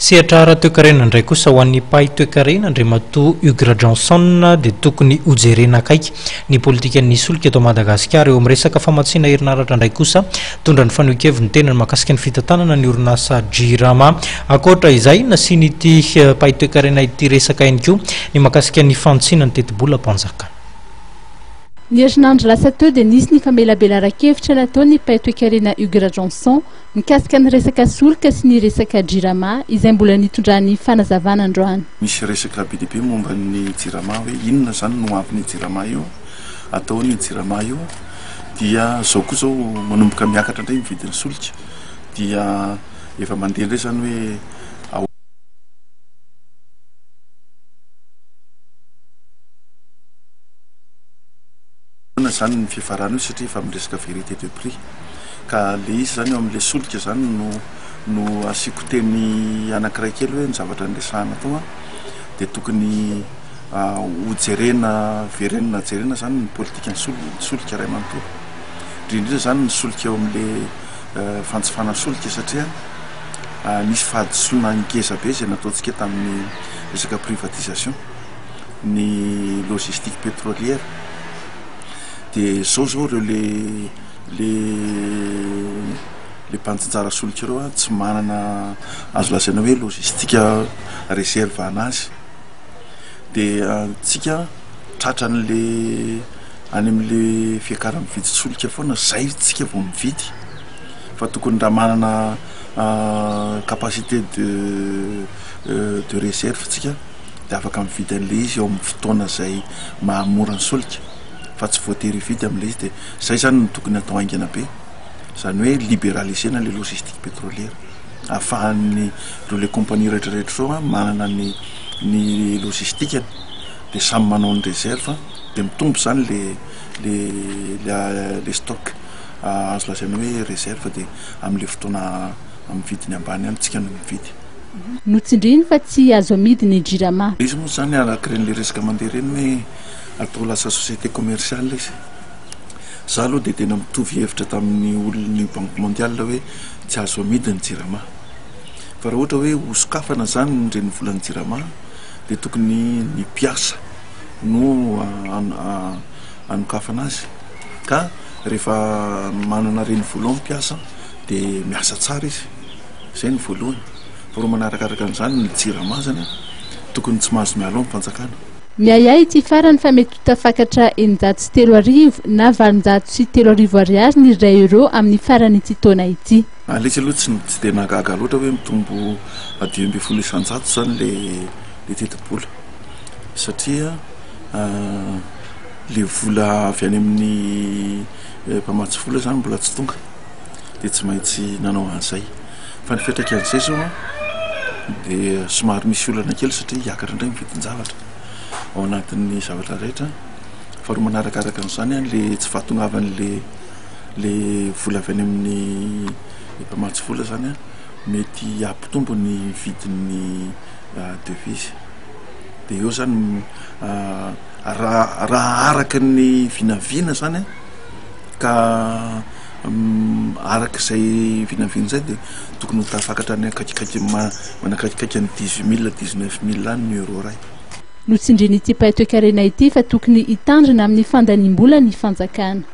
Sehatra ara-toekarena indray kosa ho an'ny mpahay toekarena, Andriamatoa Hugues Rajohnson, dia tokony hojerena akaiky ny politikan'ny solika eto Madagasikara. Eo amin'ny resaka famatsiana herinaratra indray kosa, nitondra ny fanehoan-keviny tenany mahakasika ny fitantanana ny orinasa Jirama. Ankoatra izay, nasian'ity mpahay toekarena ity resaka ihany koa ny mahakasika ny fanitsiana ny tetibolam-panjakana. Ny herinandro lasa teo dia nisy ny famelabelaran-kevitra nataon'ny mpahay toekarena Hugues Rajohnson Mikasika ny resaka solika sy ny resaka Jirama izay mbola nitondrany fanazavana androany. Misy resaka be dia be momba ny Jirama hoe inona izany no avin'io Jirama io, ataon'io Jirama io, dia izao koa izao manomboka miakatra indray ny vidin'ny solika dia efa mandeha indray izany hoe Ahoana izany ny fiafarana io satria efa miresaka vérité de prix ka le izy izany eo amin'ilay solika izany no no asiako teny anankiray kely hoe ny zavatra niresahana tao an dia tokony ho jerena verenina jerena izany ny politikan'ny solika iray manontolo indrindra indrindra izany ny solika eo amin'ilay fanjifana solika satria nisy fahadisoana ngeza be izay nataontsika tamin'ny resaka privatisation. ny logistique pétrolière dia zao zao ireo le le le mpantsinjara solika ireo a tsy manana azo lazaina hoe logistique réserve anazy dia tsika tratran'le any amin'le fiakaran'ny vidin-tsolika foana zay tsika vao mividy fa tokony raha manana capacité de de réserve tsika dia afaka mividy an'ilay izy eo amin'ny fotoana izay mahamora ny solika fa tsy voatery hividy amin'ilay izy dia izay izany no tokony atao haingana be, izany hoe liberaliser-na ilay logistique pétrolière ahafahan'ny ireo ilay compagnie rehetra rehetra ireo manana ny ny logistique-ny dia samy manao ny réserve dia mitombo izany le le le stock azo lazaina hoe réserve dia amin'ilay fotoana amin'ny vidiny ambany ihany tsika no mividy. Notsindriany fa tsy azo amidy ny Jirama. Izy moa izany araka ireny le resaka mandeha ireny hoe atao lasa société commerciale izy. Za aloha dia tena mitovy hevitra tamin'ny olon'ny banque mondiale hoe tsy azo amidy ny Jirama. Fa raha ohatra hoe ho sokafana izany ny renivolan'ny Jirama dia tokony ny mpiasa no hanokafana azy. Ka rehefa manana renivola ao ny mpiasa dia miasa tsara izy. Izay no voalohany. Faharoa manarakaraka an'izany ny jirama zany tokony tsy mahazo miala ao ny fanjakana. Miahiahy ity farany fa mety ho tafakatra 3600 na 3800 ariary ny iray euro amin'ny faran'ity taona ity. Ilay izy aloha tsy tsy dia nahagaga loatra hoe mitombo 15% izany ilay ilay tetibola satria ilay vola avy any amin'ny mpamatsy vola izany mbola tsy tonga. dia tsy maintsy nanao an'izay. Fa ny fiantraikan'izay izao an, dia somary misy olana kely satria hiakatra indray ny vidin-javatra ao anatin'ny zavatra rehetra. Faharoa manarakaraka an'izany an, ilay tsy fahatongavan'ilay ilay vola avy any amin'ny mpamatsy vola izany an, mety hampitombo ny vidin'ny devise. Dia eo izany raha raha araka ny vinavina izany an, ka Araka izay vinavina izay dia tokony ho tafakatra any akaikikaiky manakaikikaiky ny 18 mille, 19 mille any ny euro iray. Notsindrin'ity mpahay toekarena ity fa tokony hitandrina amin'ny fandaniam-bola ny fanjakana.